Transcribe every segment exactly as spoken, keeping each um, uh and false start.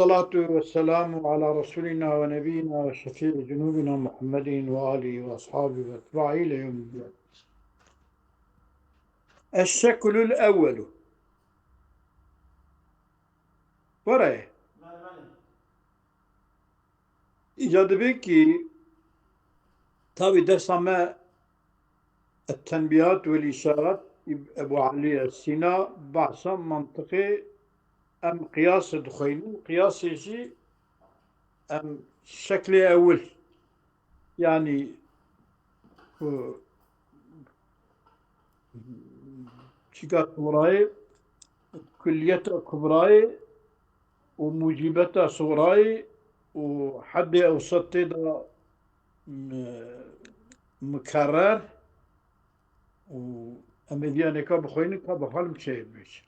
والصلاة والسلام على رسولنا ونبينا وشفيع ذنوبنا محمد وآله وأصحابه وأتباعه إلى يوم الدين. الشكل الأول. Were. Îca dibê kî tabî dersa me Tenbîhat wel Îşarat Ebu Elî Es-Sîna behsa mantiqê em qiyasê dixweynin. Qiyasê jî em şeklê ewil, yanî ku çîka suxrayê, kulliyeta kubrayê û mucîbeta suxrayê û heddê ewsat tê de mi-, mikerrer û em ê viya nêka bixweynin ka bi xwe li çê bêjin.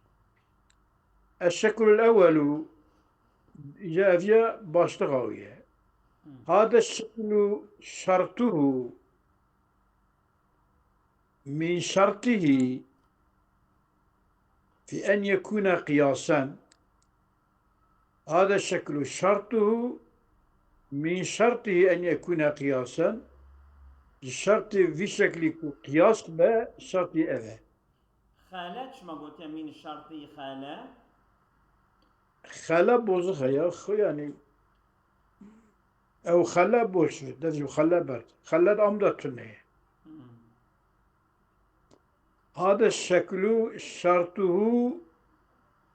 Eşşeklul ewwelu, îca ev ya başlixa wî ye. Hada şeklu şertuhu min şertihi fi en yekûne qiyasen. Hada şeklu şertuhu min şertihi en yekûne qiyasen. Ji şertê vî şeklî ku qiyas be, şertî ev e. Xele çima gotiye min şertihi xele? Xele bozix e ya, xwe yanî ew xele boş be, dest ji xele ber. Xele de am de tune ye. Hmm. Hada şeklu şertuhu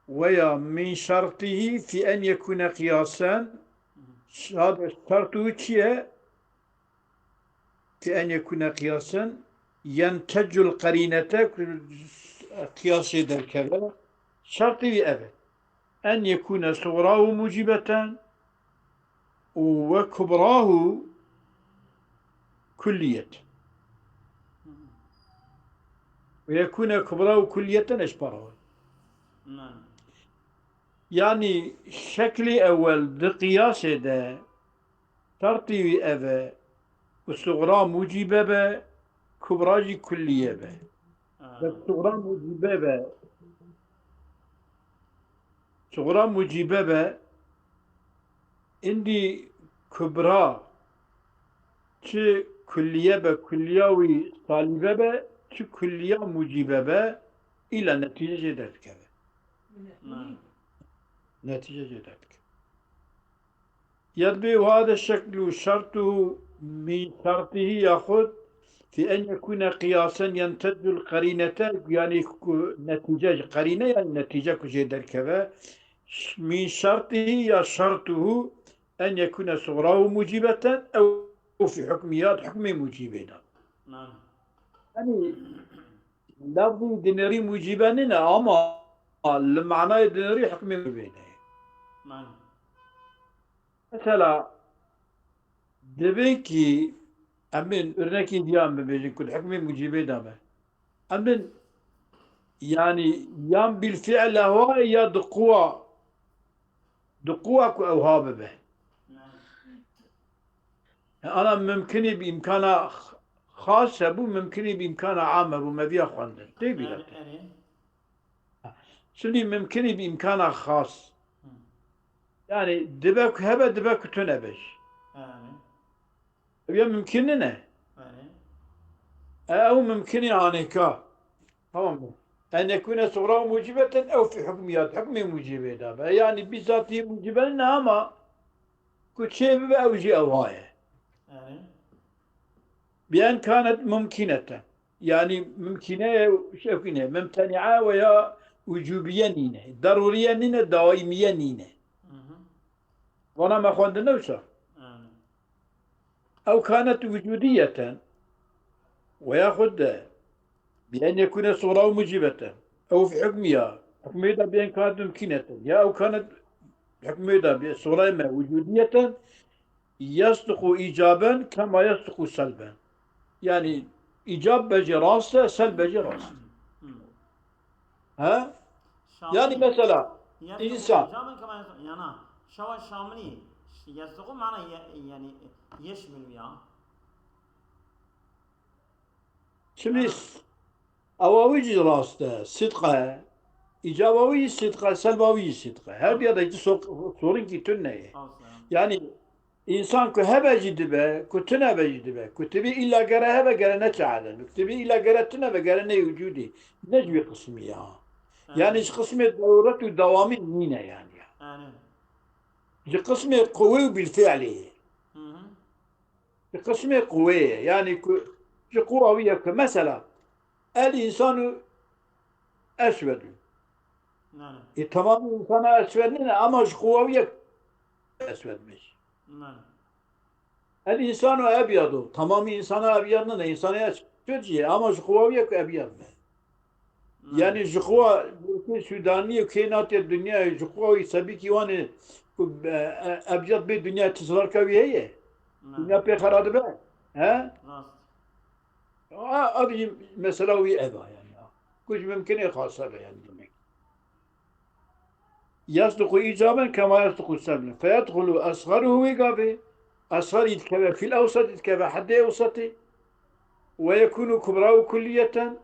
veya min şertihi fi en yekûne qiyasen. Hada şertuhu çi ye? Fi en yekûne qiyasen yentecul qerînete, qiyasê derkeve. Şertî wî ev e. En yekûne suxrahu mucîbeten û we kubrahu kulliyet. Ve yekûne kubrahu kulliyeten eşbarahu. Yanî şeklê ewel di qiyasê de şertî wî ev e ku suxra mucîbe be, kubra jî kulliye be. Aha. Bes suxra mucîbe be, suxra mucîbe be, îndî kubra çi kulliye be, kulliya wî salîbe be, çi kulliya mucîbe be, îla netîce jê derdikeve. Netîce jê derdikeve. Ya dibê hada şeklu şertuhu min şertihi yaxud fi en yekûne qiyasen yentecul qerînete, yanî ku netîce ji qerîne, yanî netîce ku jê derkeve, min şertihi ya şertuhu en yekûne suxrahu mucîbeten ew fi hukmiyat hukmê mucîbê de. Yanî lafzî dinêrî mucîbe nîne ama li manayê dinêrî hukmê mucîbê ne. Mesela, divê kî em bên örnekên diyan bibêjin ku di hukmê mucîbê de be. Em bên, yanî, yan bil fi'l ewa ya di quwa, di quwa ku ewha bibe. Ana mimkinî bi îmkana xas hebû, mimkinî bi îmkana am hebû, me viya xwendin. Tê bîra te. Erê. Şindî mimkinî bi îmkana xas. Hı. Yanî dibe ku hebe, dibe ku tune be jî. Erê. Ev ya mimkin nîne. Erê. E, ew mimkinî anêka. Tamam mı? En yekûne suxra mucîbeten ew fi hukmiyat. Hukmê mucîbê de be. Yanî bîzatî mucîbe nîne ama ku çê bibe ew jî ew ha ye. Erê. Bi en kanet mumkineten. Yanî mumkine ye, şevkîne, mumteni'a veya ucubiye nîne. Daruriye nîne, daimiye nîne. Hı hı. Vana me xwendin ne wisa? Hı. Ew kanet ucudiyeten veya xud de bi en yekûne suxra û mucîbeten. Ew fi hukmiya. Hukmê de bi en kanet mumkineten. Ya ew kanet hukmê de bi suxrayê me ucudiyeten. Yesduqu îcaben kema yesduqu selben. Yanî îcab be jî rast e, selb be jî rast e. Hmm. He? Şamilî. Yanî mesela, yanî însan. Îcaben kema yesduqu, yana, şewa şamilî, yesduqu mana ye-, yanî yeşmilu ya. Çimî s-, ewa wî jî rast e, sidq e. Îcaba wî jî sidq e, selba wî jî sidq e. Her diya de iki sor-, sorun ki tune ye. Asla. Yani insan ku hebe jî dibe, ku tune be jî dibe. Ku tibî illa gere hebe, gere ne çehede. Ku tibî illa gere tune be, gere ne wicudî. Ne ji wî qismî ya. Yani ji qismê daruret û dewamî nîne yani. Yani. Ji qismê quwê û bilfiilê ye. Hı hı. Ji qismê quwê ye. Yani ku ji quwa wî ye ku mesela el însanu eswedun. Yani. E, tamamî însana eswed nîne ama ji quwa wî ye eswed bêj. Yani. El însanu ebyadu. Tamamî însana ebyad nîne. Însana eswed jî ye ama ji quwa wî ye ku ebyad be. Yani ji xwe kê Sûdaniyê kê nate dinyayê ji xwe wî sebîkî wan ê ku, e, e, ebyad bê dinya tizlarka wî heye. Dinya pê xera dibe. He? Rast. A, a jî mesela wî eva yani. Ku ji mimkinê xasa be yani demek. Yasduqu îcaben kema yasduqu seblen. Feyedxulu esxaruhu wê gavê. Esxarî dikeve fîl ewsatî dikeve heddê ewsatê. Ve yekûnu kubrahu kulliyeten.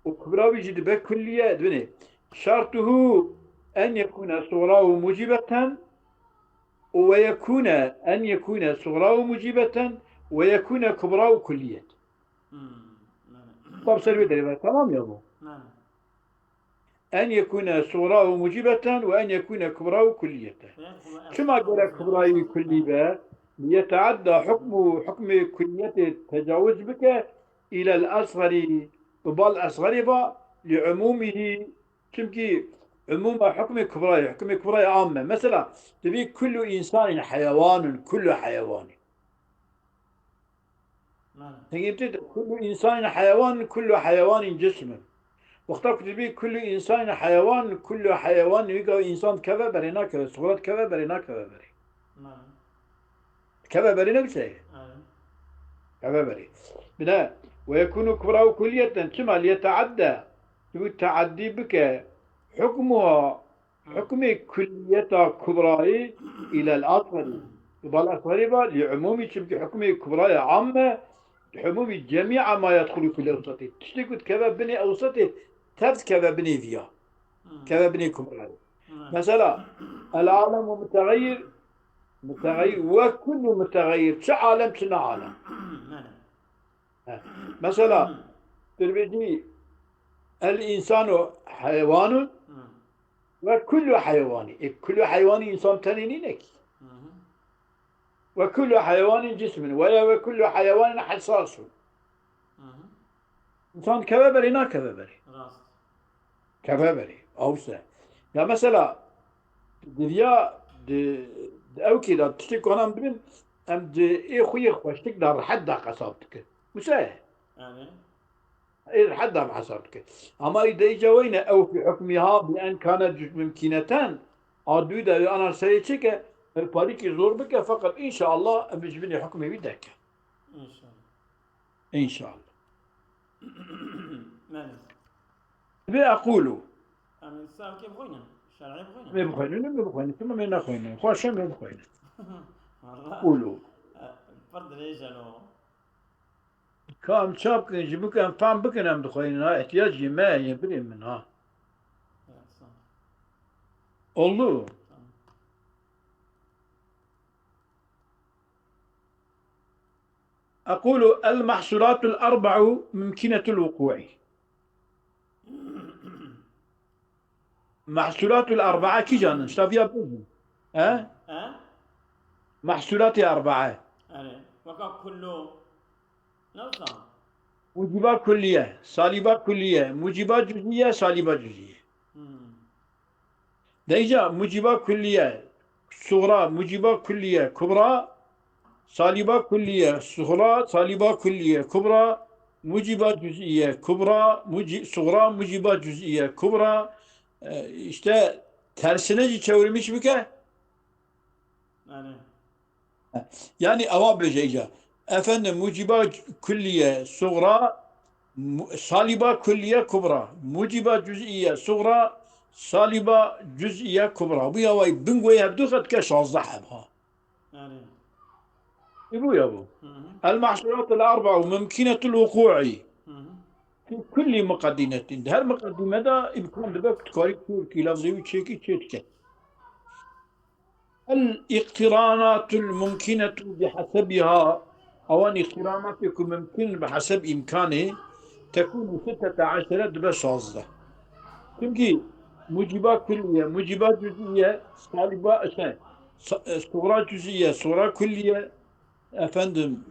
Û kubra wî jî dibe kulliye. Dibinê. Şartuhu en yekûne suxrahu mucibeten. Û ve yekûne en yekûne suxrahu mucibeten. Ve yekûne kubrahu kulliyet. Hmm. Tab ser wê derê ve. Tamam ya bu. En yekûne suxrahu mucibeten ve en yekûne kubrahu kulliyeten. Çima gerek kubrayî kullî be? Liyeteadda hukmu, hukmê kulliyetê tecawuz bike, îlel esxerî, bi bal esxerî ba, li umûmihî, çimkî umûma hukmê kubrayê, hukmê kubrayê am e. Mesela, dibî kullu insanin heyewanun, kullu heyewanî. Hingî tê de kullu insanin heyewan, kullu heyewanin cismin. Wexta ku dibî kullu insanin heyewan, kullu heyewan wî gavê însan dikeve berê nakeve, suxra dikeve berê nakeve berê. Dikeve berê ne bi şey? Keve berê. Bine, ve yekûnu kubrahu kulliyeten, çima liyeteadde, dibî teaddî bike, hukmuha, hukmê kulliyeta kubrayê îlel asxerî. Bal asxerî ba, li umûmî, çimkî hukmê kubrayê am e, li umûmî cemîa ma yedxulu fîl ewsatê. Tiştê ku dikeve binê ewsatê, tev dikeve binê viya. Keve binê kubrayê. Mesela, el alemu muteğeyyir, muteğeyyir, ve kullu muteğeyyir. Çi alem, çi ne alem. He. Mesela, tu dibêjî, el însanu heyewanun ve kullu heyewanî. E, kullu heyewanî însan tenê nîne kî. Ve kullu heyewanîn cismin. Veya ve kullu heyewanîn hessasun. Însan dikeve berê, nakeve berê. Rast. Keve berê. Awse. Ya mesela, diviya di, di ewkê de tiştê ku em dibin, em di ê xwe yê xweşik de rehet de hesab dikin. Wisa ye? Ê rehet de hesab dikin. Ama î de îca weyne ew fî hukmiha bi en kane cüz mümkîneten, a dû de ana serê çike, ew parîkî zor bike, feqet înşallah em ji binê hukmê wî derke. İnşallah. İnşallah. Maalesef. Ve ekulu. Em savkê bixwînin. Şer'ê bixwînin. Vê bixwînin, vê bixwînin. Tamam, vê nexwînin. Xweş e, vê bixwînin. Vallahi. Ekulu. E, pir dirêj e lo. Ka em ça bikin, ji bikin, em fam bikin, em dixwînin. Ha, ihtiyacê me ye, birê min, ha. Evet, sağ ol. Oldu. Tamam. أقول المحصولات الأربع ممكنة الوقوع. Mahsulatul Arba'a kîjan in? Ştaviya bêjin. He? He? Mahsulatê Arba'a. Erê. Weka kullu. Ne wisa? Muciba kulliye, saliba kulliye, muciba cüz'iye, saliba cüz'iye. Hmm. Deyca muciba kulliye, sugra, muciba kulliye, kubra, saliba kulliye, sugra, saliba kulliye, kubra, muciba cüz'iye, kubra, muci-, sugra, muciba cüz'iye, kubra. E, işte tersine jî çevirmiş bike. Yani. Yani ewa bêje îca. Efendim, muciba kulliye sugra, mu-, saliba kulliye kubra. Muciba cüz'iye sugra, saliba cüz'iye kubra. Bu yawayî bin goyê hevdu xetke şazdeh heb ha. Yani. E, bu ya bu. Hı hı. El mahsuratul arba mümkinetul vuku'i. Hı hı. في كل مقدمة. Di her muqedîme de îmkan dibe ku tu karî çêkî, lafzê wî çêkî, çê dike. الإقترانات الممكنة بحسبها. Ewan îqtîranatê ku mumkin bi heseb îmkanê, تكون ستة عشر, dibe şazdeh. Çimkî mucîba kulliye, mucîba cuzîye, salîba, şey, sa-, e, sugra cuzîye, sugra kulliye, efendim,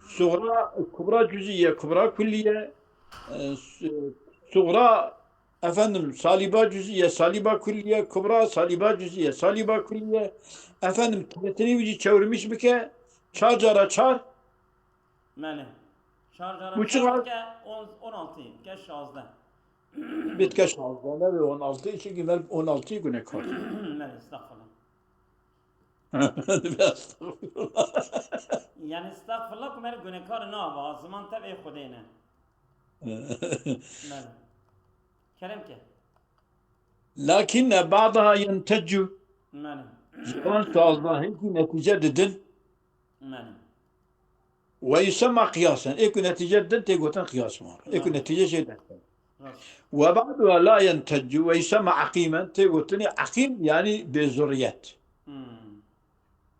sugra, kubra cuzîye, kubra kulliye, e, su-, sugra, efendim, salîba cuzîye, salîba kulliye, kubra, salîba cuzîye, salîba kulliye. Efendim, teretinî wî jî çewrimîş bike, çar cara çar. Mene. Çar cara Bu çar çiqas? Bike on, on altı, bike şazdeh. Bitke şazdeh, ne be on altı, çünkü ben on altı günekar. Mene, estağfurullah. Estağfurullah. Yani estağfurullah ku me gunekar nava, ziman tevê Xwedê ne. Mene. Kerem ke. لكن بعضها ينتج. Mene. Ji van şazdehê jî netîce didin. Mene. ويسمى قياسا. Ê ku netîce didin tê gotin qiyas mar. Ê ku Mene. Netîce jê derkevin. Rast. وبعضها لا ينتج ويسمى عقيما. Tê gotinê aqîm, yani bêzuriyet. Hmm.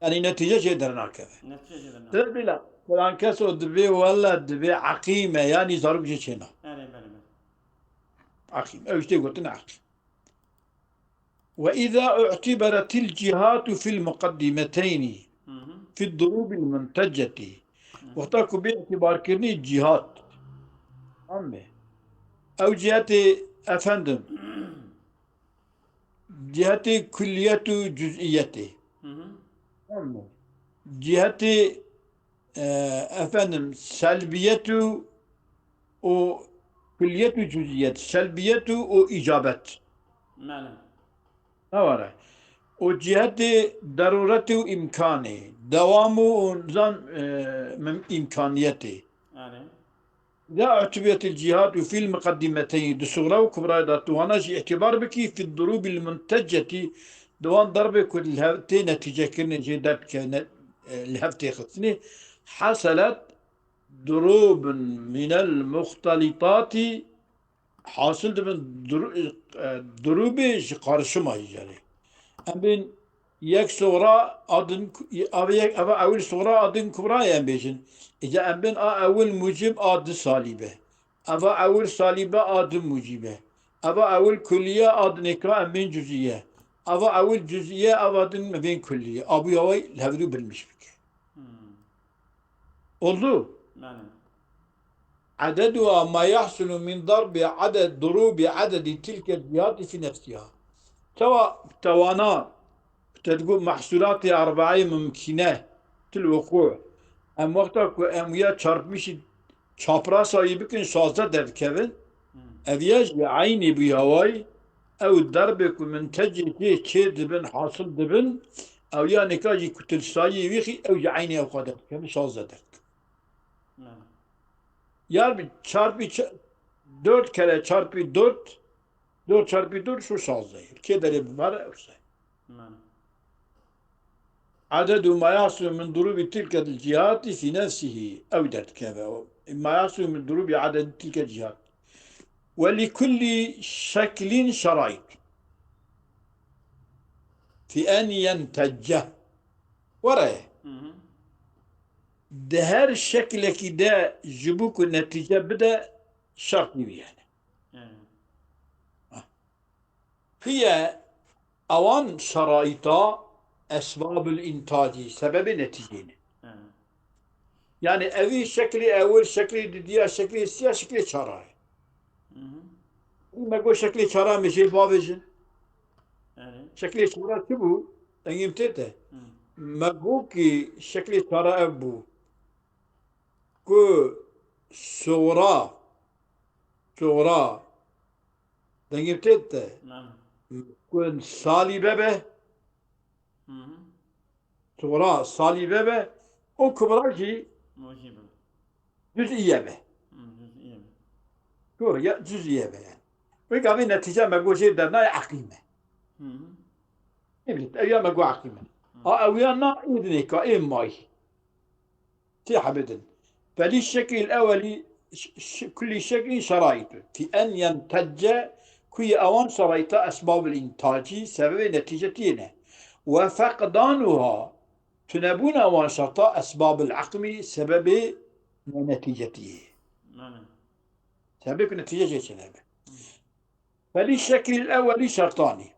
Yani netîce jê dernakeve. Netîce jê dernakeve. Te bila, filan kes o dibê wele dibê aqîm e, yani zarok jê çêna. Erê, belê, belê. Aqîm. Ew işte gotin aqîm. وإذا اعتبرت الجهات في المقدمتين Hı hı. في الضروب المنتجة. Hı. Wexta ku bê îtibarkirinî cihat. Tamam mı? Ew cihetê, efendim, cihetê kulliyet û cüz'iyetê. Hı hı. Tamam mı? Cihetê, e, efendim, selbiyet û, û kulliyet û cüz'iyet, selbiyet û, û icabet. Mele. Ne var e? O cihetê deruretê û imkanê, dewam û, û zan, e, mim-, imkaniyetê. Erê. إذا اعتبرت الجهات في المقدمتين, di sugra û kubra de tu wana jî îtibar bikî, في الضروب المنتجة, di wan derbê ku li hev tê netîcekirinê jê derdikevine, e, li hev tê xistinê, حصلت ضروب من المختلطات, hasil dibin dur-, e, durûbê ji qarişima jî, yani. Em bên yek sugra adin, ava yek, ava ewil sugra adin kubra ye em bêjin. Îca em bên a ewil mucib a di salîbe. Ava ewil salîbe a di mucibe. Ava ewil kulliye a di nêka em bên cüziye. Ava ewil cüziye, ava din em bên kulliye. Abûya wê li hevdû bilmiş bike. Hmm. Oldu. Yani. عددها ما يحصل من ضرب عدد، ضروب عدد تلك الجهات في نفسها. Tewa, tewana, te digot mehsulatê erba'ê mumkine til wuqû. Em wexta ku em ya çarpmişî çaprasa wî bikin, şazdeh derdikevin. Hmm. Ev ya jî eynî bû ya wayî, ew derbê ku min tecê tê çê dibin, hasil dibin, ew ya nika jî ku tu li sayî wî xî, ew jî eynî ew xwe derdikevin, şazdeh derdikevin. Hmm. Yar bi çarpî ç-, dört kere çarpî dört, dört çarpî dört şu şazdeh. Kê derê bibare ew se. Mane. عدد ما يحصل من ضروب تلك الجهات في نفسه. Ew derdikeve. ما يحصل من ضروب عدد تلك الجهات. ولكل شكل شرائط في أن ينتج. Were. Hı hı. Di her şeklekî de ji bo ku netîce bide şertî wî hene. Yani. Hiye ewan şeraîta esbabul întacî, sebebê netîcê ne. Hı. Yani evî şeklê ewil, şeklê didiya, şeklê siya, şeklê çara ye. Hı hı. Me got şeklê çara me jê bavêjin. Yani. Şeklê çara çi bû? Dengê min tê te. Hı. Me got ki şeklê çara ev bû. Ku suğra, suğra, dengê tê te. Naam. Ku salîbe be, Hı hı. Suğra salîbe be, o kubra jî Mujîbe. Cüz'iye be. Hı, cüz'iye be. Doğru ya, cüz'iye be yani. Wek avê netîce me got jê dernayê eqîm e. Hı hı. Ne bileyim, ew ya me got eqîm e. Hı. A ew ya na, ê dinê ka, ê may. Tê hebidin. Felî şekil ewelî ş-, ş-, kulli şeklin şeraîtu. Fi en yentecce, ku yê ewan şeraîta esbabul intacî, sebebê netîcetiyê ne. Ve feqdanuha, tunebûna wan şerta esbabul akmî, sebebê netîcetiyê. Mane. Sebebê ku netîce jê çênebe. Felî şeklîl ewelî şertanî.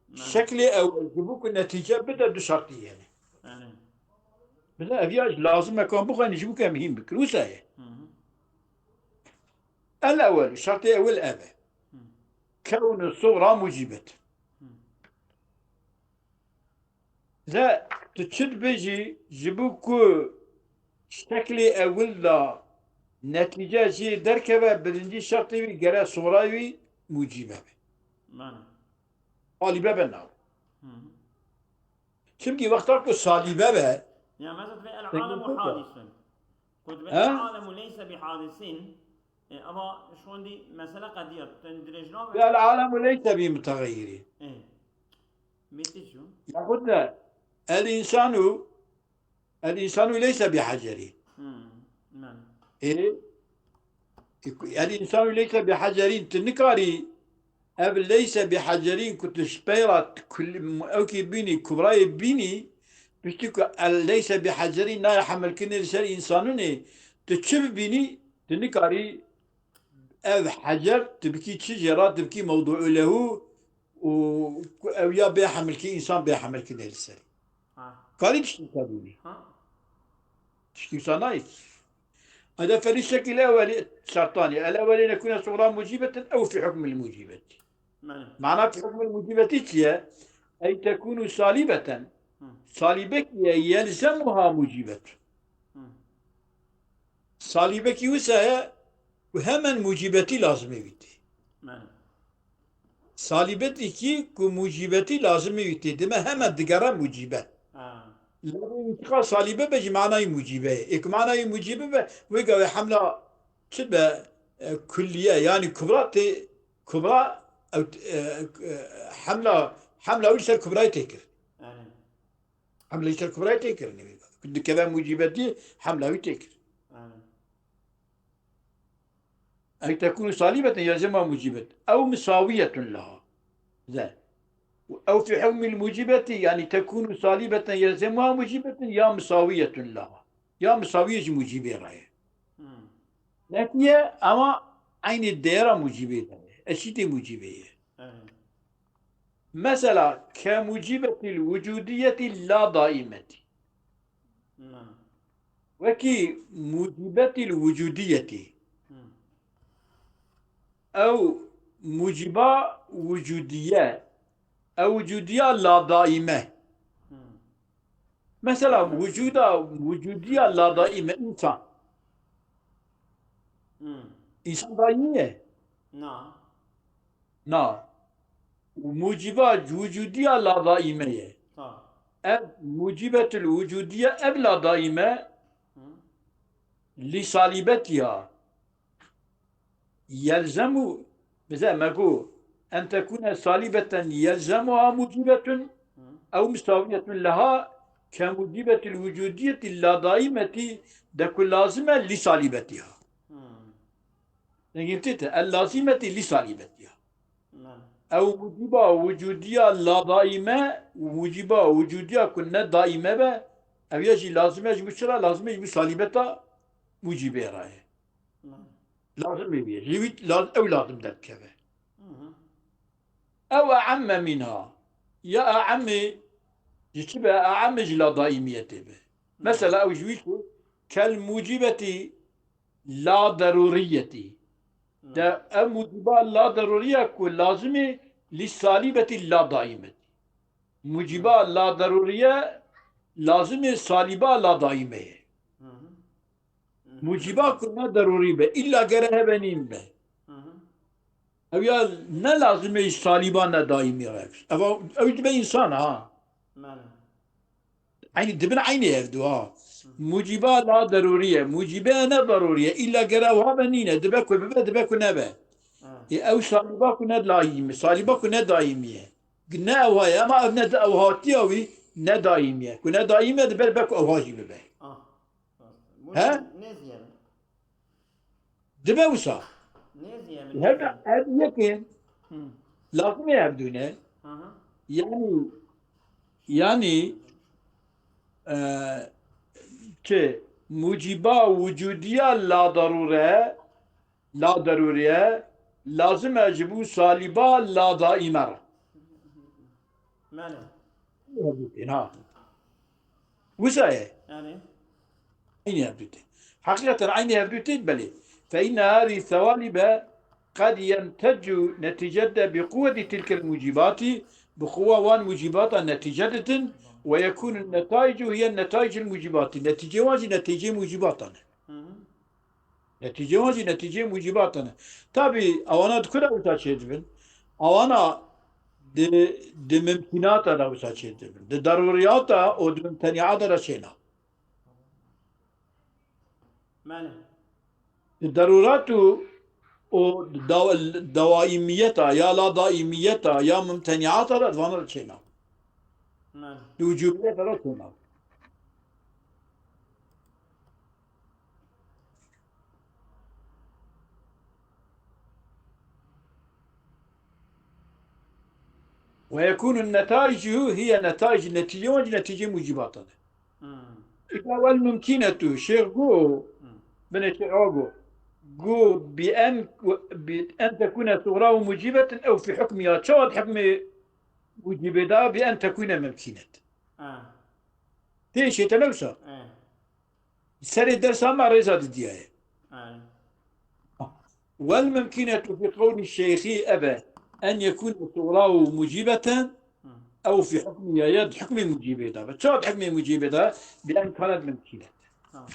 Mane. Şeklê ewel ji bo ku netîce bide du şertî hene. Mane. Bide ev ya lazim e ku em bixwînin ji bo ku em hîn bikin. Wisa ye. Hı hı. El ewel, şertê ewil ev e. Hı. Kewnu sugra mucîbet. Hı. De tu çi dibêjî, ji bo ku şeklê ewil de netîce jê derkeve, birincî şertê wî gere sugrayê wî mucîbe be. Mane. Salîbe be naw. Hı hı. Çimkî wexta ku salîbe be, Ya mesela dibê el alemu hadisun. Ku dibê He? El alemu leyse bi hadisin. E, ama şu an di mesele qediya. Ten direjna ve Ya el alemu leyse bi mutegayyiri. E. Mete şu. Yaxud de el insanu, el insanu leyse bi haceri. Hmm. Mane. E, el insanu leyse bi hacerin, tu nikarî ev leyse bi hacerin ku tu ji pey re kul-, ewkî bînî, kubrayê bînî, piştî ku el leyse bi hacerin nayê hemilkirinê li ser însanûnê, tu çi bibînî, tu nikarî ev hecer tu bikî çi jê re, tu bikî mewdûû lehu û ku ew ya bê hemilkî, însan bê hemilkirinê li serî. Ha. Karî tiştî wisa bînî. Ha. Tiştî wisa nayê. Ede felî şekil ewelî şertanî. El ewelî nekûne sugra mucîbetin ew fî hukmil mucîbetî. Mane. Mana fî hukmil mucîbetî çi ye? Ey tekûnu salîbeten. Hı. Salîbekî ye yelzemuha mucîbet. Hı. Salîbekî wisa ye ku hemen mucîbetî lazimê wî tê. Mane. Salîbetekî ku mucîbetî lazimê wî tê, dime hemen digere mucîbe. Ha. Lê wî çiqa salîbe be jî manayî mucîbe ye. Ê ku manayî mucîbe be, wê gavê hemla çi be, e, kulliye, yanî kubra tê, kubra, ew, e, e, hemla, hemla wî ser kubrayê tê kir. Aynen. Hemla wî ser kubrayê tê kirinê wî. Dikeve mucîbetî hemla wî tê kir. Aynen. Ey tekûnu salîbeten yelzemuha mucîbet. Ew misawiyetun leha. Ze. Ew fî hukmil mucîbetî, yanî tekûnu salîbeten yelzemuha mucîbetun ya misawiyetun leha. Ya misawiyê ji mucîbê re ye. Hmm. Nefiye ama eynî değera mucîbê de ye. Eşîtê mucîbê ye. Evet. Mesela, ke mucîbetil wucudiyetî la daîmetî. Na. Wekî mucîbetil wucudiyetî. Hmm. Ew mucîba wucudiye. Ew wucudiya la daîme. Hmm. Mesela, wucuda, wucudiya la daîme însan. Hmm. Însan daîmî ye? Na. Na. Muciba wucudiya la daîme ye. Ha. Ev mucibetul wucudiye, ev la daîme Hı. Li salîbetiha yelzemu, bize me got, en tekune salîbeten yelzemuha mucibetun Hı. ew misawiyetun leha ke mucibetul wucudiyeti la daîmetî de ku lazim e li salîbetiha. Hı. Dengê tê te, el lazîmetî lî salîbetî ya. Na. Ew mucîba wucûdî ya ladaîme, mucîba wucûdî ya ku ne daîme be, ew ya jî lazim e, ji bo çi re lazim e? Ji bo salîbeta mucîbê re ye. Na. Lazim e bîye. Ji wî la-, ew lazim derdikeve. Hı hı. Ew e'emme mînha. Ya e'emmê ji çi be? E'emmê ji ladaîmiyetê be. Hı. Mesela ew ji wî ku kel mucîbetî la derûriyetî. De ev muciba la derûriye ku lazim e lî salîbetî la daîmetî. Muciba la derûriye lazim e salîba la daîme ye. Hı hı. Hı hı. Muciba ku ne derûrî be, îlla gere hebe nîn be. Hı hı. Ew ya ne lazim e salîba ne daîmî re. Eva, ew dibe însan ha. Mane. Eynî dibin eynî ev du ha. Hı. Muciba la derûrî ye. Mucîbe ne derûrî ye. Îlla gere ew habe nîne. Dibe ku bibe, dibe ku nebe. Ha. Ê ew salîba ku ne daîmî, salîba ku ne daîmî ye. Ne ew ha ye, ema ev ne ew hatiya wî ne daîmî ye. Ku ne daîmî ye, dibe, dibe ku ew ha jî bibe. Ah. He? Nêzî ye. Dibe wisa. Nêzî ye min Her nêzî. Her yekê Hı. lazim e hevdû ne. Hı hı. Yani, yani, e, çi? Muciba wucudiya la darure, la daruriye, lazim e ji bo saliba la daime re. Mane. Hevdû tên, ha. Wisa ye. Yani. Aynı hevdû tên. Hakikaten aynı hevdû tên, belê. Fe inne hadi sewalibe qed yentecu neticede bi kuvveti tilkel mucibati, bi quwa wan mucibata netice ditin, ve yekunu netaicu hiye netaicil mucibati. Netice wan jî neticê mucibatan e. Hı hı. Netîcê wan jî netîceyê mucîbatan e. Tabî, ewana di ku de wisa çêdibin? Ewana di, di mimkînata de wisa çêdibin. Di daruriyata û di mimteniata de çêna. Mane. Di darurat û, û da-, dawaîmiyeta ya la daîmiyeta ya mimteniata de di vana de çêna. Mane. Di wicûbiyeta de çêna. ويكون النتائج هي نتائج، netîcê wan jî netîcê mucîbatan e. Hmm. Îca wel mimkînetu, şêx got, Hmm. binê şêx got, got bi en, bi en tekune suxra û mucîbetin ew fî hukmiha, çawa di hukmê mucîbê de bi en tekune mimkînet. Ha. Tê şête ne wisa? Ha. Serê dersa me rêza didiyaye. Aynen. Wel mimkînetu fî qewlî şeyxî ebe en yekûne suxra û mucîbeten Hı. ew fî hukmî ya, ya di hukmê mucîbê de be. Çawa di hukmê mucîbê de? Bi en kanet mimkînet. Tamam.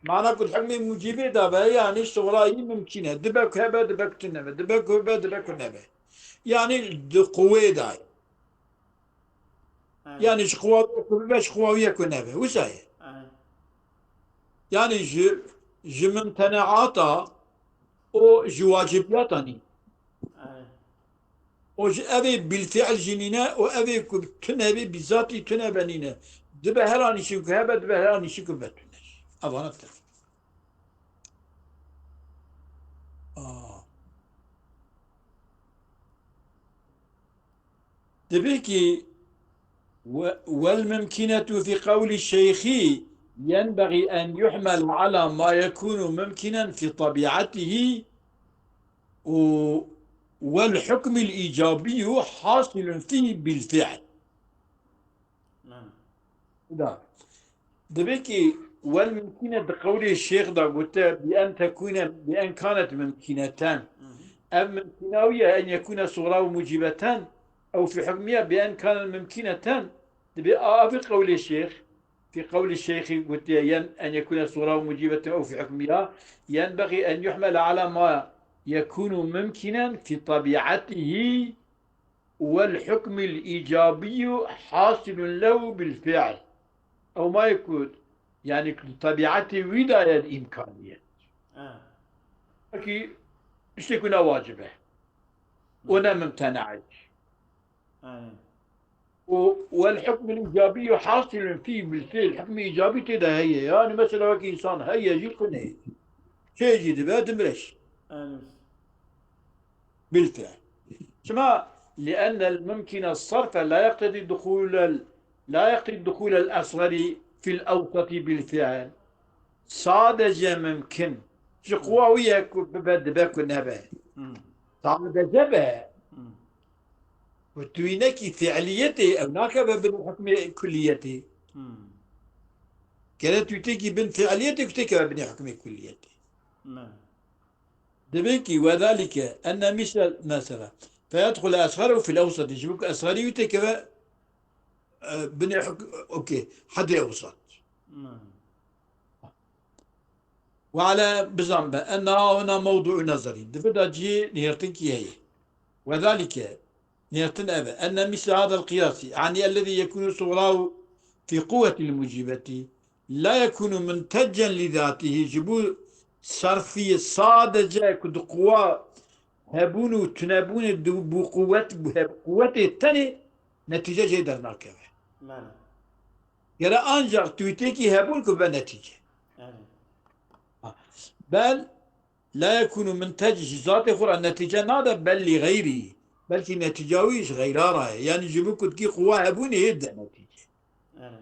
Mana ku di hukmê mucîbê de be, yanî suxra yî mimkîn e. Dibe ku hebe, dibe ku tu nebe. Dibe ku hebe, dibe ku nebe. Yanî di quwê de ye. Evet. Yani ji qewawiya ku bibe, ji qewawiya ku nebe. Wisa ye. Evet. Yani ji, ji mimteneata û ji wacibiyata nî. Evet. Û ji evê bilfiil jî nîne û evê ku tune bê, bizatî tune be nîne. Dibe her anî şî ku hebe, dibe her anî şî ku be tune. Evana tune. Aa. Dibê ki we-, والممكنة في قول الشيخ ينبغي أن يحمل على ما يكون ممكنا في طبيعته و-، والحكم الإيجابي حاصل فيه بالفعل. Mem. Da. Dibê ki wel mimkîne di qewlê şêx de gote bi en tekûne, bi en kanet mimkîneten. Hı hı. Ev mimkîna wî ye en yekûne suxra û mucîbeten. Ew fî hukmiya bi en kanet mimkîneten. Dibê a, ev qewlê şêx. Fî qewlê şêxî gotiye yen en yekûne suxra û mucîbeten ew fî hukmiya. Yenbexî en yuhmele ala ma yekûnu mimkînen fî tebîetihî. والحكم الإيجابي حاصل له بالفعل. Ew ma yê ku, yani, ku di tebîetê wî de ye îmkaniyet. Ha. Wekî tiştê ku ne wacib e. Û ne mimtena ye. Aynen. Û والحكم الإيجابي حاصل فيه بالفعل. Hukmê îcabî tê de heye. Yani, mesela, wekî însan heye jî ku neyê. Çê jî dibe, dimire jî. Aynen. بالفعل. Çima? لأن الممكن الصرف لا يقتضي دخول ال-، لا يقتضي دخول الأصغر في الأوسط بالفعل. Sadece mümkün. Ji quwa wî ye ku bibe, dibe ku nebe. Hmm. Sadece be. Hmm. Ku tu wî nekî fiiliyetê, ew nakeve bin hukmê kulliyetê. Hmm. Gere tu têkî bin fiiliyetê ku têkeve binê hukmê kulliyetê. Hmm. Dibê ki وذلك أن مثل, mesela, فيدخل أصغره في الأوسط. Ji bo ku esxerî wî têkeve, e, binê huk-, okey, hedê ewsat. Hmm. وعلى, bizan be, أن هنا موضع نظر. Di vir de cihê nihêrtinkî heye. وذلك, nihêrtin ev e. أن مثل هذا القياس, يعني الذي يكون صغراه في قوة الموجبة، لا يكون منتجا لذاته, ji bo serfiyê sadece ku di quwa hebûn û tunebûnê di, bi quwet, bi he-, quwetê tenê netîce jê dernakeve. Mane. Gere ancak tu têkî hebûn ku be netîce. Yani. Ha. Bel La yekûnû min tec, ji zatê xwe re netîce nade, bel lî xeyrî. Belkî netîca wî ji xeyra re ye. Yanî ji bo ku dikî quwa hebûnê yê de netîce. Erê.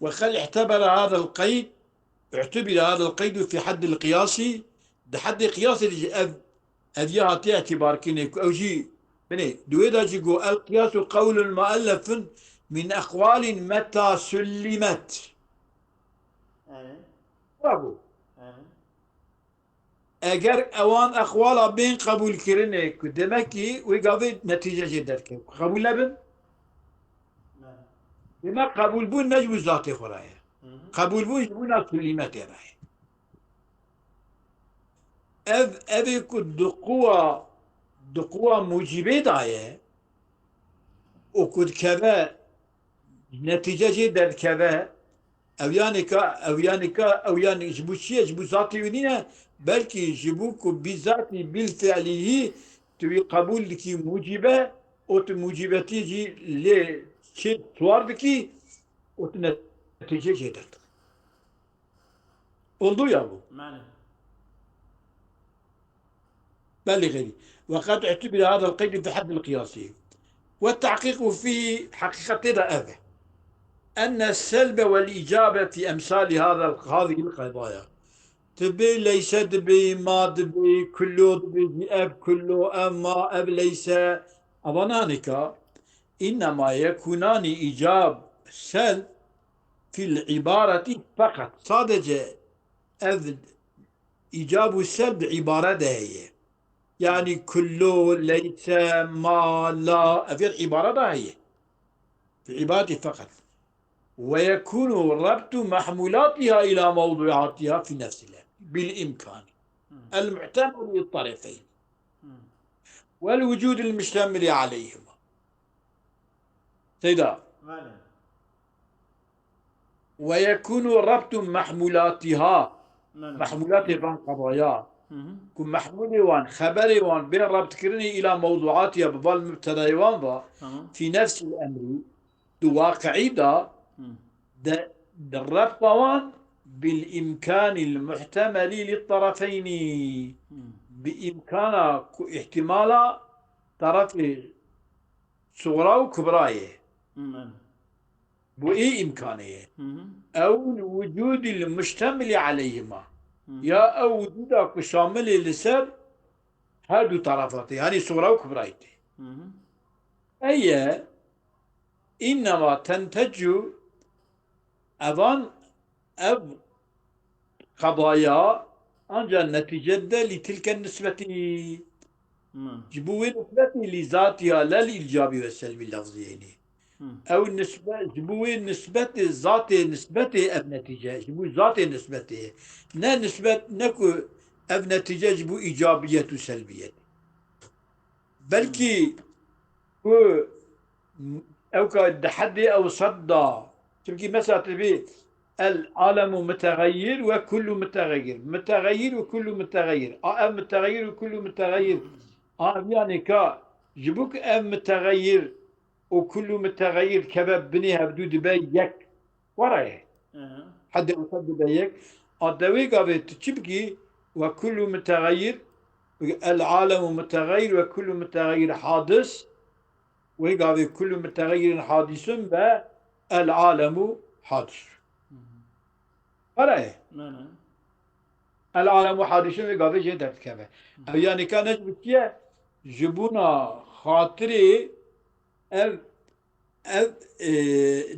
Ve qed i'tebere hadel qeyd, i'tubire hadel qeydu fî heddil qiyasî, di heddê qiyasê de jî ev, ev ya hatiye îtîbar kirinê ku ew jî, binê, di wê de jî got, el qiyasu qewlun muellefun min eqwalin meta sullimet. Erê. Bravo. Erê. Eger ewan eqwala bên qebûlkirinê ku demekî wê gavê netîce jê derkeve. Qebûl nebin? Erê. Demek qebûlbûn ne ji bo zatê xwe re ye. Hı hı. Qebûlbûn ji bo na sullimetê re ye. Ev, ev ê ku di quwa, di quwa mucîbê de ye û ku dikeve, netîce jê derdikeve, ew yanî ka, ew yanî ka, ew yanî ji bo çi ye? Ji bo zatê wî nîne, belkî ji bo ku bî zatî bîl fi'lî yî tu wî qebûl dikî mucîbe û tu mucîbetî jî lê çê siwar dikî û tu netîce jê derdikî. Oldu ya bu. Mane. Belli gayri. Ve kad i'tubire hadal qeydi fi haddil qiyasi. Ve tahqiqu fî, heqîqetê de ev e. Enne selbe vel îcabe fî emsali hadal, hadihil qedaya. Dibê leyse, dibê ma, dibê kullo, dibê jî ev kullo, ev ma, ev leyse. Ava nanika. Înnema yekunani îcab sel fil îbareti feqet. Sadece ev îcab û selb di îbare de heye. Yanî kullo, leyse, ma, la, ev yê di îbare de heye. Fi îbareti feqet. Ve yekunu rebtu mahmulatiha ila mewduatiha fi nefsil emr. Bil imkani. Hı. El mu'temel lil tarefeyn. Hı. Vel vucudil muştemili aleyhima. Seyda. Bale. Ve yekunu rebtu mahmulatiha. Bale. Mahmulatê van qedaya. Hı hı. Ku mahmulê wan, xeberê wan bên rebtkirinê ila mewduatiha, bi val mubtedayê wan va. Tamam. Fi nefsil emri. Di waqi'î de, Hı. de, di rebta wan bil imkanil muhtemeli lit tarafeyni. Hı. Bi imkana ku ihtimala tarafê sugra û kubra ye. Hı, evet. Bu ê imkanê ye. Hı hı. Ew wucudil muştemili aleyhima. Hı hı. Ya ew wucuda ku şamilê li ser her du tarafat tê. Yanî sugra û kubrayê tê. Hı hı. Eye, innema tentecu, evan, ev qedaya anca netîce de lî tilke nisbetî. Hmm. Ji bo wê nisbetî lî zatiya le lî îcabî ve selbî lafziyênî. Hmm. Ew nisbe-, ji bo wê nisbetê zatê nisbetê ev netîce, ji bo zatê nisbetê. Ne nisbet, ne ku ev netîce ji bo îcabiyet û selbiyet. Belkî ku ew ka di heddê ew sed da. Çimkî mesela tu dibî el alemu muteğeyyir ve kullu muteğeyyir. Muteğeyyir ve kullu muteğeyyir. A ev muteğeyyir ve kullu muteğeyyir. A ev yanî ka ji bo ku ev muteğeyyir û kullu muteğeyyir keve binê hevdû dibe yek. Were ye. Hı hı. Heddê wisa dibe yek. A dewê gavê tu çi bikî? Ve kullu muteğeyyir, el alemu muteğeyyir ve kullu muteğeyyir hadis. Wê gavê kullu muteğeyyirin hadisun ve el alemu hadis. Hı hı. Were ye. Hı hı. El alemu hadisun wê gavê jê derdikeve. Hı hı. Ev yanî ka ne ji bo çi ye? Ji bona xatirê ev Ev, e,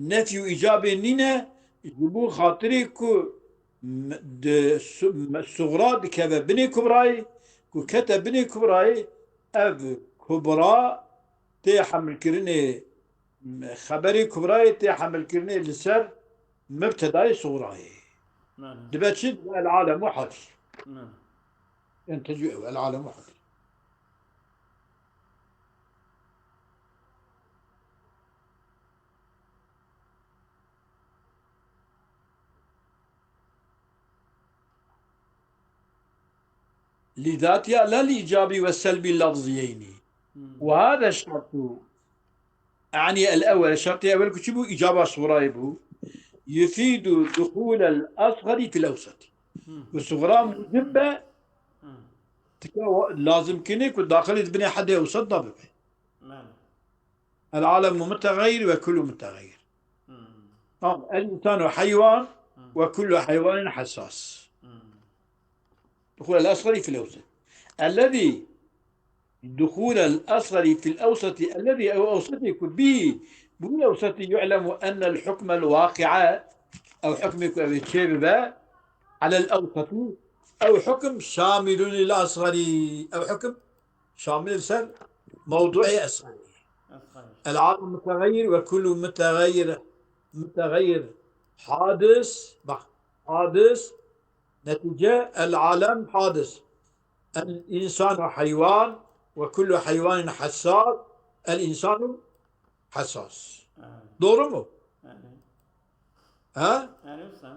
nefî û îcabê nîne, ji bo xatirê ku m-, di su-, m-, sugra dikeve binê kubrayê, ku kete binê kubrayê, ev kubra tê hemilkirinê, m-, xeberê kubrayê tê hemilkirinê li ser mibtedayê sugrayê. Hı. Dibe çi? Dibe el alemu hadis. Hı. Yanî tecwî ew, el alemu hadis. لذاتها لا لإيجابي وسلبي لفظيين. Hmm. وهذا الشرط، أعني الأول، şertê ewel ku çi bû? Îcaba sugrayê bû. يفيد دخول الأصغر في الأوسط. Ku suxra mucib be, tika wa-, lazim kine ku daxilê di binê hedê ewsat da bibe. Belê. El alemu muteğeyyir ve kullu muteğeyyir. Tamam. El insanu heywan ve kullu heywanin hassas. Duhul el asgari fil ewsat. Ellezî duhul el asgari fil ewsati ellezî ew ewsatê ku bî, bi wî ewsatî yu'lemu ennel hukmel waqi'a, ew hukmê ku ew ê çêbibe, alel ewsati, ew hukm şamilun lil asgari, ew hukm şamil ser mewdu'ê esgari. Esgari. El alem muteğeyyir ve kullu muteğeyyir, muteğeyyir hadis, bak, hadis, netice, el alem hadis. El insanu heywan ve kullu heywanin hassas. El insanu hassas. Evet. Doğru mu? Evet. Ha? Yani sen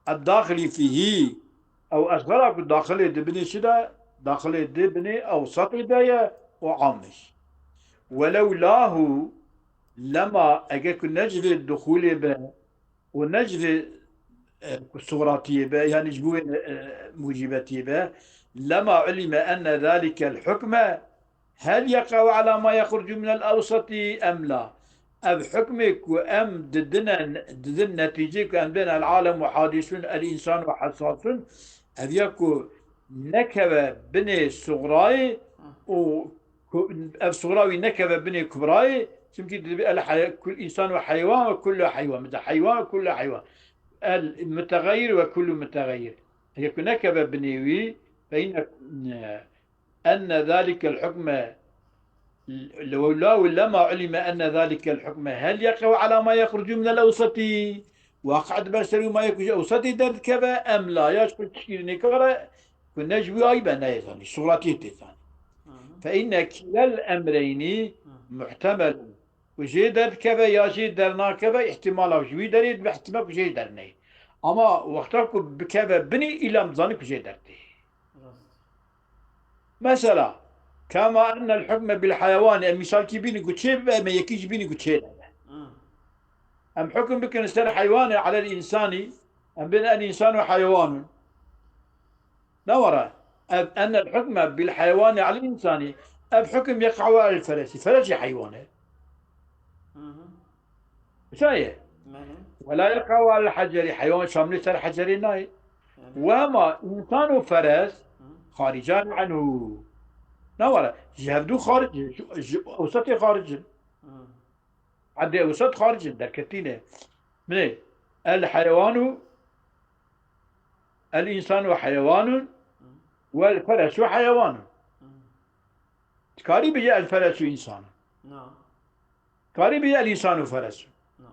Ed-daxilî fîhî, ew esgara ku daxilê di binê çi de, daxilê di binê ewsatê de ye û am e. Welew lahu lema, eger ku ne civê duxulê be û ne civê, e, ku suxratiyê be, yanî ji bo wê, e, mucîbetiyê be, lema ulîme enne zalikel hukme, hel yeqe'u ala ma yexrucu minel ewsatî em la? Ev hukmê ku em didine, didin netîcê ku em dên el alem û hadîsûn, el însan û hesasûn, ev ya ku nekeve binê suxrayê û ku ev suxra wî nekeve binê kubrayê, çimkî dibe el hey-, kul însan ve heywan ve kullu heywan, bi de heywan ve kullu heywan. El muteğeyyir ve kullu muteğeyyir. Eger ku nekeve binê wî, fe inne, enne zalikel hukme, lew la lema ulime enne zalikel hukme hel yeqe'u ala ma yexrucu minel ewsatî. Waqi dibe ser wî ma yek ji ewsatî derdikeve, em la ya ji xwe tişkî nêkare, ku ne ji wî ayî be neyê zanî, suxratiyê tê zanî. Fe inne kîlel emreynî muhtemelun. Ku jê derdikeve ya jê dernakeve, îhtimala ji wî derê dibe, îhtimal ku jê derneyê. Ama wexta ku bikeve binî, îlam dizanî ku jê dertê. Rast. Mesela, kema ennel hukme bil heywanî, em mîsalkî bînî ku çê bibe, em ê yekî jî bînî ku çê nebe. Hı. Em hukm bikin ser heywanê alel însanî, em bên el însanu heywanun. Ne were, ev ennel hukme bil heywanî alel însanî, ev hukm yeqe'u alel feresî. Feres jî heywan e. Hı hı. Wisa ye. Belê. Ve la yeqe'u alel heceri, heywan şamilê ser hecerê nayê. Belê. Ve hema însan û feres Hı. xarican anhu. Ne were, ji hevdû xaric in, ji, ji ewsatê xaric in. Hı. Edê ewsat xaric in, derketî ne. Binê, el heywanû, el însanu heywanun, Hı. Wel feresu heywanun. Hı. Dikarî bêje el feresu însan. Na. Karî bêje el însanu feresu. Na.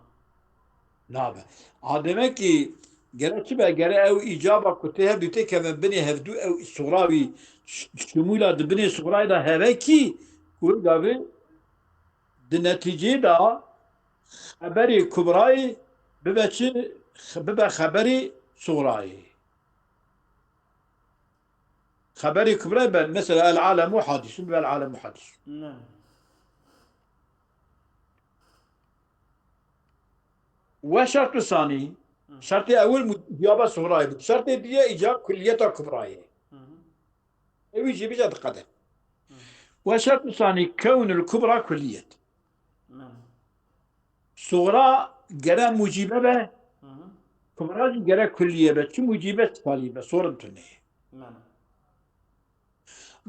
Nabe. A demek ki gere çi be? Gere ew îcaba ku tê hevdû tê keve binê hevdû ew suxra wî ş-, şimûla di binê suxrayê de heve kî ku wê gavê di netîceyê de xeberê kubrayê bibe çi? Bibe xeberê suxrayê. Xeberê kubrayê be, mesela el alemu hadîsun, bibe el alemu hadîsun. Ne. Ve şertu sanî, Hı. şertê ewil mu-, îcaba suxrayê bû. Şertê diye îcab kulliyeta kubrayê. Hı hı. Ewî jî bize diqede. Hı. Ve şertu sanî kewnul kubra kulliyet. Hı. Suxra gere mucîbe be, Hı hı. kubra jî gere kulliye be. Çi mucîbe, çi salîbe. Sorun tune. Hı.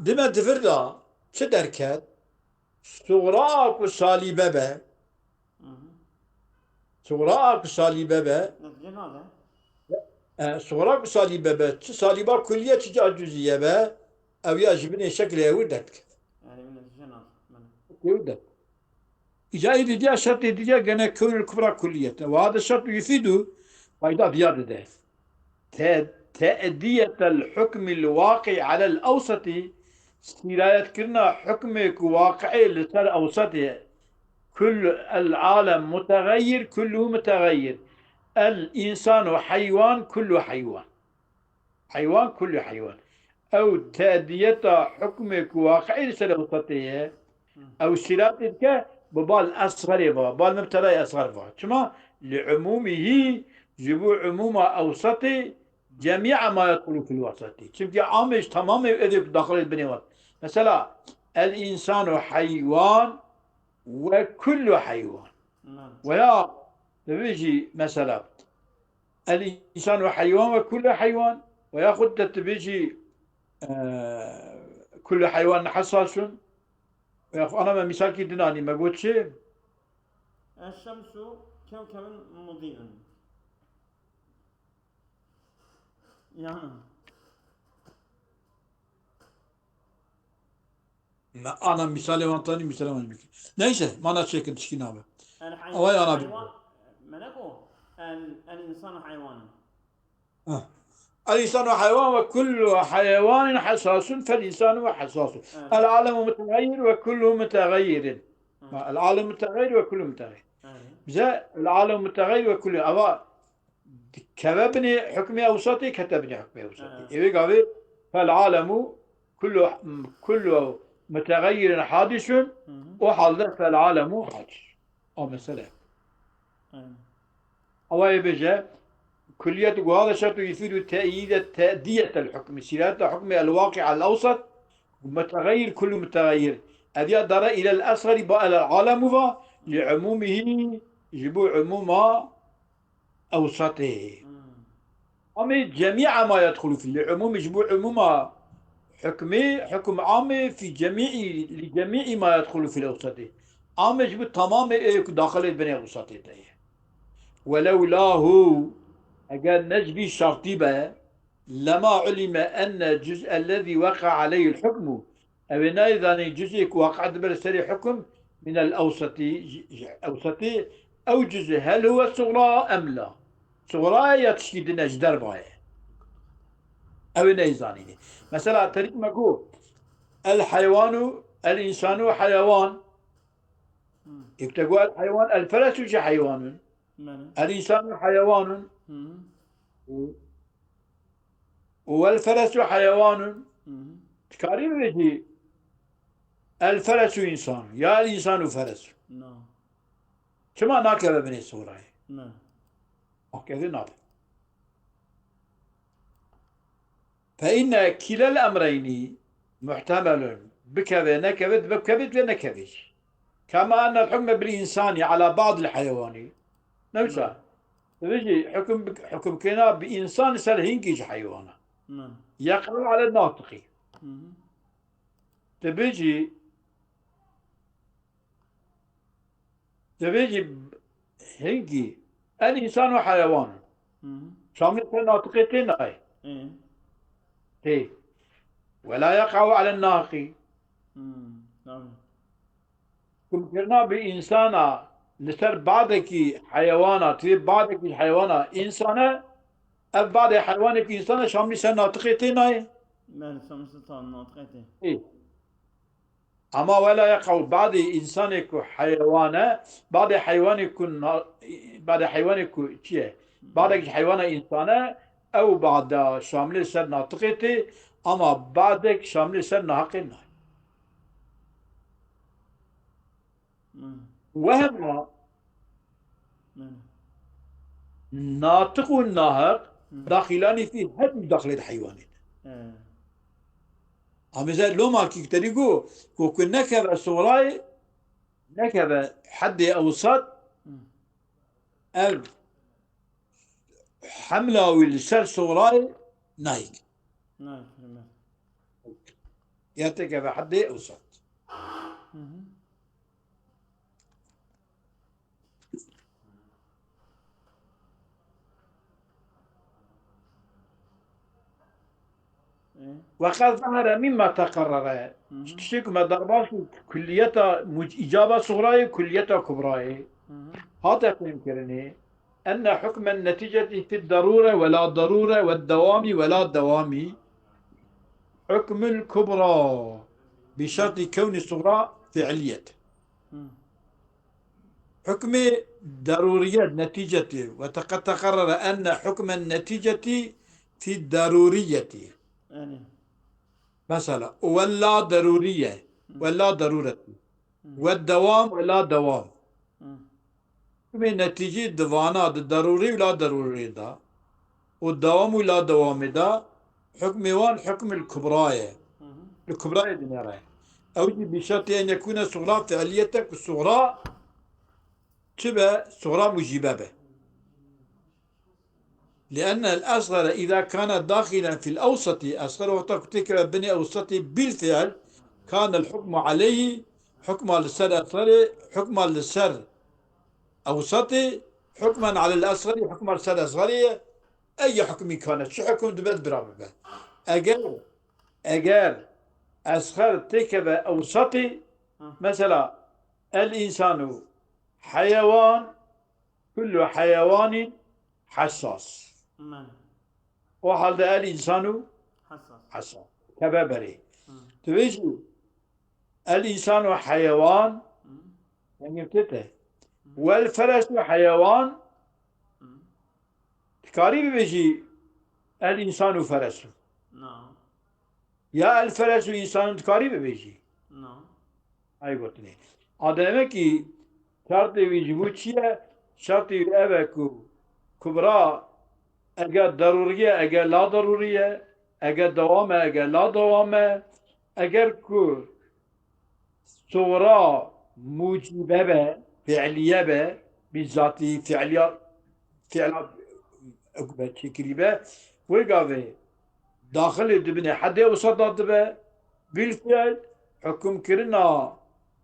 Dime di vir de çi derket? Suxra ku salîbe be, Hı hı. suxra ku salîbe be, Netîce nade. E, suxra ku salîbe be, çi salîba kulliye, çi ca cuzîye be, ew ya ji binê şeklê ewir derdikeve. Yani bir netîce nade. Belê. Ewir der. Îca êdî diya şertê diya gene kewnul kubra kulliyet e. Ve hada şertu yufidu fayda diya dide. Te-, te'diyetel hukmil waqi alel ewsati, sîrayetkirina hukmê ku waqi'ê li ser ewsatê, kul el alem muteğeyyir, kullu muteğeyyir. El insanu heywan, kullu heywan. Heywan, kullu heywan. Ew te'diyeta hukmê ku waqi'ê li ser ewsatê ye, Hı. ew sîratê dike bi bal esxerê va, bal mubtedayê esxer va. Çima? Li umûmihî Ji bo umûma ewsatê, cemî'a ma yedxulu fil wesatê. Çimkî amê ji tamamê êdî daxilê binê wesat. Mesela, el însanu heywan ve kullu heywan. Weya dibêjî mesela, el însanu heywan ve kullu heywan. Weya xwe de dibêjî, e, kullu heywan hessasun. Weya xwe ana me mîsalkî din anî, me got çi? Eşşemsu kewkebun mudî'un. Yani. Me ana mîsalê wan tanî, mîsalê wan bikî. Neyse, mana çêkin tişkî nabe. El Away ana heywan, me ne go? El, el insanu heywan. Ha. El insanu heywan ve kullu heywanin hessasun fel insanu ve hessasun. Evet. El alemu mutegayyir ve kullu mutegayyirin. Evet. Ha, el alemu mutegayyir ve kullu mutegayyirin. Evet. Bize el alemu mutegayyir ve kullu. Ama dikeve binê hukmê ewsatê, kete binê hukmê ewsatê. Evet. Ê wê gavê fel alemu kullu, kullu mutegayyirin hadisun, Hı hı. o halde fel alemu hadis. O mesele. Aynen. Awayê bêje, kulliyet û hada şertu yufidu te'yide te'diyetel hukmi. Sirayeta hukmi el waqi'el ewsat, mutegayir, kullu mutegayir. Ediya dara ilel esgari ba ilel alemu va, li umumihi, ji bo umuma ewsatê. Hmm. Amê cemî'a ma yedxulu fî, li umûmî ji bo umûma hukmê, hukm amê fî cemî'î, li cemî'î ma yedxulu fîl ewsatê. Amê ji bo tamamê ê ku daxilê binê ewsatê de ye. Welew lahu, eger ne ji vî şertî be, lema ulime enne cüz'ellezî weqa aleyhil hukmu, Ew ê nayê zanîn cuzê ku waqa dibe li serê hukum min el ewsatî, ji, ji ewsatî, ew cuzê hel huwe sugra em la. Sugra ye ya tişkî din e, ji derva ye. Ew ê neyê zanînê. Mesela terîk me got, el heywanu, el însanu heyewan. Hmm. Ê ku te got el heywan, el feresu jî heywanun. Bele. El însanu heyewanun. Hmm. Û Û wel feresu heyewanun. Hı hı. Dikarî bibêjî el feresu însan ya el însanu feresu. Na. Çima nakeve binê sorayê? Ne. Akeve nabe. Fe inne kîlel emreynî muhtemelun. Bikeve, nekeve, dibe bikeve, dibe nekeve jî. Kema ennel hukme bil insanî ala ba'dil heyewanî. Ne wisa? Hı. Dibêjî hukum, hukum kena bi insan ser hingî ji heywana. Hı. Yeqe'u ale natiqî. Hı hı. Dibêjî, dibêjî hingî el insan û heyewan. Hı hı. Şamil ser natiqê tê nayê. Hı. Tê. Wela yeqe'u ale nahqî. Hı. Tamam. Hukmkirina bi însana li ser badekî heyewana, tê badekî heyewana însane, ev badê heyewanekî însane şamlî ser natiqê tê nayê. Bele, şamlî ser natiqê tê. Ê. Ama wela yeqe'u badê însanê ku heyewane, badê heywanê ku na-, badê heywanê ku çi ye? Badek ji heywana însane, ew bada şamlê ser natiqê tê, ama badek şamlê ser nahaqê nayê. Hmm. Wehma Hmm. natiq û nahiq Hmm. daxîlanî fî her du daxilê di heywanê de. Hmm. Amêze loma kîkterî got, ku, ku nekeve sorayê, nekeve heddê ewsat, Hmm. ev hemla wî li ser sorayê nayik. Nayik, evet. Ya têkeve heddê ewsat. Hı hı. Ê? Ve qed zehere mîma teqerrere. Hı hı. Tiştê ku me derbas û kulliyeta muc-, îcaba suxrayê, kulliyeta kubrayê. Hı hı. Hate fêmkirinê. Enne hukmen neticeti fid darure ve la darure ve dewami ve la dewami. Hukmul kubra. Bi şertî kewnî suxra fiiliyet. Hı. Hukmê daruriyet, neticeti. Ve teqe-, teqerrere enne hukmen neticeti fi daruriyeti. Yani. Mesela, ve la daruriye, Hı. ve la darureti. Hı. Ve devam, ve la devam. Hı. Hukmê netîcî di vana, di derûrî û la derûrî de û dewam û la dewamê de hukmê wan hukmil kubra ye. Li kubrayê dinêre. Ew jî bîşertî en yekûne suxra fiiliyete ku suxra çi be? Suxra mucîbe be. لأن الأصغر إذا كان داخلا في الأوسط، أصغر وقتا ku têkeve binê ewsatê bilfiil, كان الحكم عليه، hukma li ser esxerê, hukma li ser ewsatê، حكما على الأصغر، hukma li ser esxerê ye. Ey hukmî kane, çi hukum dibe bira bibe. Eger, eger esxer têkeve ewsatê, mesela, el insanu heyewan، kullu heyewanin hessas. O halde el insanu hessas. Keve berê. Tu bêjî, el insanu heyewan, yani tete. Wel feresu heyewan, dikarî bibêjî, el insanu feresu. Ya el feresu insanun dikarî bibêjî. Ay gotinê. A demek ki şertê wî ji bo çi ye? Şertê wî ev e ku kubra eger derûrî ye, eger la derûrî ye, eger dewam e, eger la dewam e, eger ku suxra mucîbe be, fiiliye be, bîzatî fiiliya, fiila be çêkirî be, wê gavê daxilê dibine hedê ewsat de dibe, bilfiil hukimkirina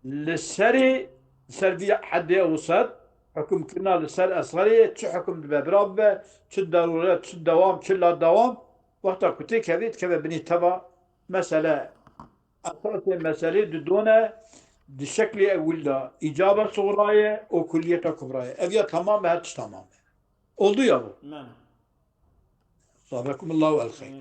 li serê, li ser vî hedê ewsat, hukimkirina li ser esxerê çi hukum dibe, bira bibe, çi derûre, çi dewam, çi la dewam, wexta ku têkevê dikeve binê teva mesele. Esasê meselê di done, di şeklê ewil de îcaba suxra ye û kulliyeta kubra ye. Ev ya tamam e, her tişt tamam e. Oldu ya bu. Jazakumullahu el xeyr.